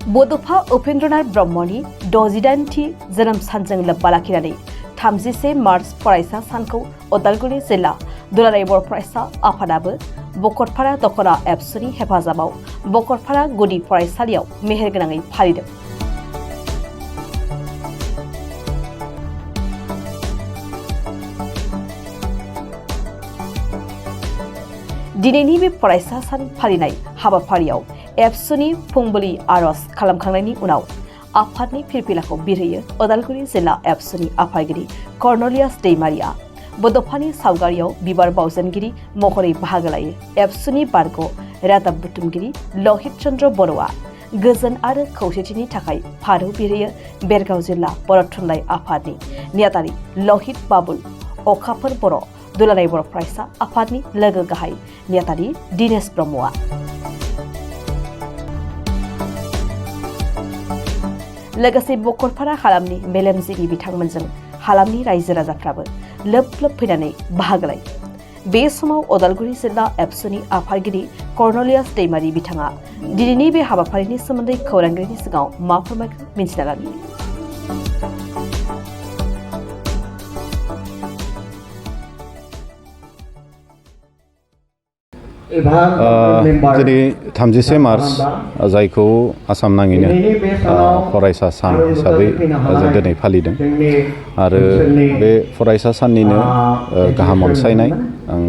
बड'फा उपेन्द्रनाथ ब्रह्मनि 68थि जोनोम सानजों लोब्बा लाखिनानै 31 मार्च फरायसा सानखौ उदालगुरि जिल्ला दुलाराय बर' फरायसा आफादाबो भकतपारा दखना एबसुनि हेफाजाबाव भकतपारा गुदि फरायसालियाव मेहेरगोनाङै फालिदों। दिनैनि बे फरायसा सान फालिनाय हाबाफारियाव एबसुनि फुंबिलि आरज खालामखांनायनि उनाव आफादनि फिरफिलाखौ बिरहोयो उदालगुरि जिल्ला एबसुनि आफादगिरि कर्नलियास दैमारिया बड'फानि सावगारियाव बिबार बावजेनगिरि महरै बाहागो लायो। एबसुनि बारग' रादाब बुथुमगिरि लहित चन्द्र बर'आ गोजोन आरो खौसेथिनि थाखाय फारौ बिरहोयो बेरगाव जिल्ला बर' थुनलाइ आफादनि नेहाथारि लहित बाबुल अखाफोर बर' दुलाराय बर' फरायसा आफादनि लोगो गाहाय नेहाथारि दिनेश ब्रह्मआ लोगोसे भकतपारा हालामनि मेलेमजिबि बिथांमोनजों हालामनि रायजो राजाफ्राबो लोब लोब फैनानै बाहागो लायो। बे समाव उदालगुरि जिल्ला एबसुनि आफादगिरि कर्नलियास दैमारि बिथाङा दिनैनि बे हाबाफारिनि सोमोन्दै खौरांगिरिनि सिगाङाव मा फोरमायगोन मिन्थिना लानि। दिनै 31 मार्च जायखौ आसाम नाङैनो फरायसा सान हिसाबै जों दिनै फालिदों आरो बे फरायसा साननिनो गाहाम अनसायनाय आं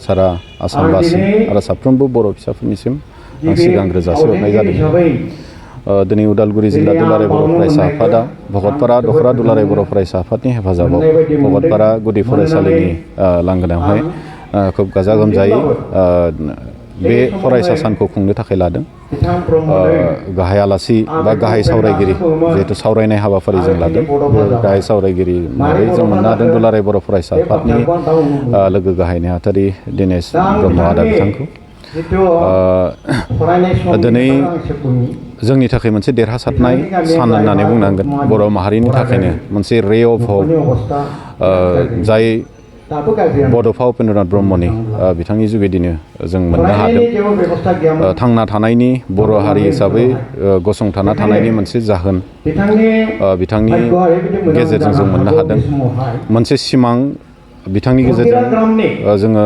सारा आसामबासि आरो साफ्रोमबो बर' फिसाफोरनिसिम आं सिगांग्रो जासिहरनाय जादों। दिनै उदालगुरि जिल्ला दुलाराय बर' फरायसा आफादा भकतपारा दखरा दुलाराय बर' फरायसा आफादनि हेफाजाबाव भकतपारा गुदि फरायसालिनि लांगोनायावहाय खोब गाजा गोमजायै बे फरायसा सानखौ खुंनो थाखाय लादों। गाहाय आलासि बा गाहाय सावरायगिरि जिहेतु सावरायनाय हाबाफारि जों लादों। गाहाय सावरायगिरि महरै जों मोननो हादों दुलाराय बर' फरायसा आफादनि लोगो गाहाय नेहाथारि दिनेश ब्रह्म आदा बिथांखौ। दिनै जोंनि थाखाय मोनसे देरहासारनाय सान होननानै बुंनांगोन। बर' माहारिनि थाखायनो मोनसे रे अफ होप जाय बड'फा उपेन्द्रनाथ ब्रह्मनि बिथांनि जुगेदिनो जों मोननो हादों। थांना थानायनि बर' हारि हिसाबै गसंथाना थानायनि मोनसे जाहोन बिथांनि गेजेरजों जों मोननो हादों। मोनसे सिमां बिथांनि गेजेरजों जोङो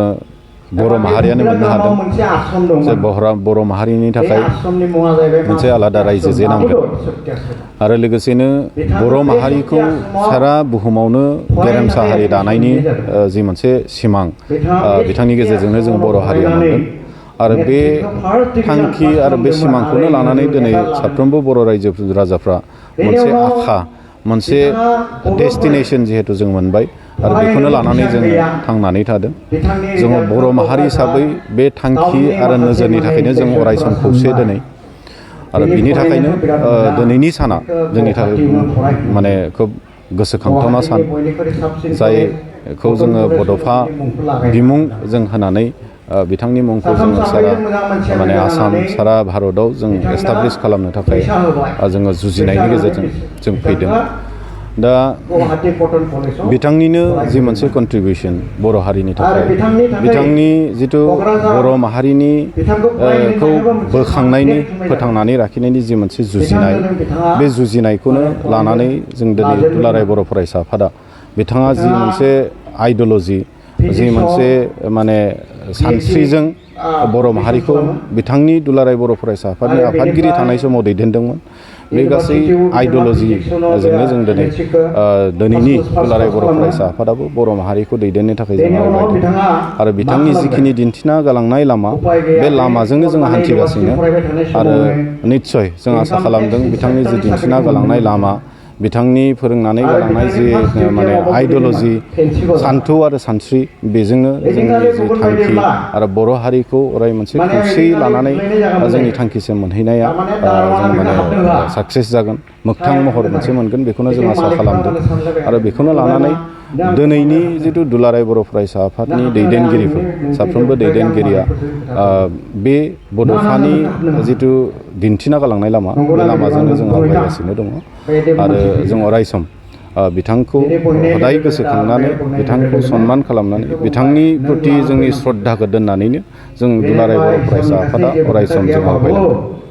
बर' माहारियानो मोननो हादों जे बर' माहारिनि थाखाय मोनसे आलादा रायजो जे नांगोन आरो लोगोसेनो बर' माहारिखौ सारा बुहुमावनो गेरेमसा हारि दानायनि जि मोनसे सिमां बिथांनि गेजेरजोंनो जों बर' हारिया मोनदों आरो बे थांखि आरो बे सिमांखौनो लानानै दिनै साफ्रोमबो बर' रायजो राजाफ्रा मोनसे आखा मोनसे डेस्टिनेसन जिहेतु जों मोनबाय आरो बेखौनो लानानै जों थांनानै थादों। जोङो बर' माहारि हिसाबै बे थांखि आरो नोजोरनि थाखायनो जों अरायसम खौसे दिनै आरो बिनि थाखायनो दिनैनि साना जोंनि थाखाय माने खोब गोसोखांथावना सान जायखौ जोङो बड'फा बिमुं जों होनानै बिथांनि मुंखौ जोङो सारा माने आसाम सारा भारताव जों एस्टाब्लिश खालामनो थाखाय जोङो जुजिनायनि गेजेरजों जों फैदों। दा बिथांनिनो जि मोनसे कन्ट्रिबिउसन बर' हारिनि थाखाय बिथांनि जिथु बर' माहारिनि खौ बोखांनायनि फोथांनानै लाखिनायनि जि मोनसे जुजिनाय बे जुजिनायखौनो लानानै जों दिनै दुलाराय बर' फरायसा आफादा बिथाङा जि मोनसे आइडिय'ल'जि जि मोनसे माने सानस्रिजों बर' माहारिखौ बिथांनि दुलाराय बर' फरायसा आफादनि आफादगिरि थानाय समाव दैदेनदोंमोन। बे गासै आइडिय'ल'जिजोंनो जों दिनैनि दुलाराय बर' फरायसा आफादाबो बर' माहारिखौ दैदेननो थाखाय जों आवगायदों आरो बिथांनि जिखिनि दिन्थिना गालांनाय लामा बे लामाजोंनो जों हान्थिगासिनो आरो निस्सय जों आसा खालामदों बिथांनि जि दिन्थिना गालांनाय लामा बिथांनि फोरोंनानै गालांनाय जि माने आइडिय'ल'जि सान्थौ आरो सानस्रि बेजोंनो जोंनि जि थांखि आरो बर' हारिखौ अराय मोनसे खौसेयै लानानै जोंनि थांखिसिम मोनहैनाया जों माने साक्सेस जागोन मोगथां महर मोनसे मोनगोन बेखौनो जों आसा खालामदों आरो बेखौनो लानानै दिनैनि जिथु दुलाराय बर' फरायसा आफादनि दैदेनगिरिफोर साफ्रोमबो दैदेनगिरिया बे बड'फानि जिथु दिन्थिना गालांनाय लामा बे लामाजोंनो जों आवगायगासिनो दङ आरो जों अरायसम बिथांखौ हदाय गोसोखांनानै बिथांखौ सनमान खालामनानै बिथांनि प्रति जोंनि श्रद्धाखौ दोननानैनो जों दुलाराय बर' फरायसा आफादा अरायसम जों आवगायलांगोन।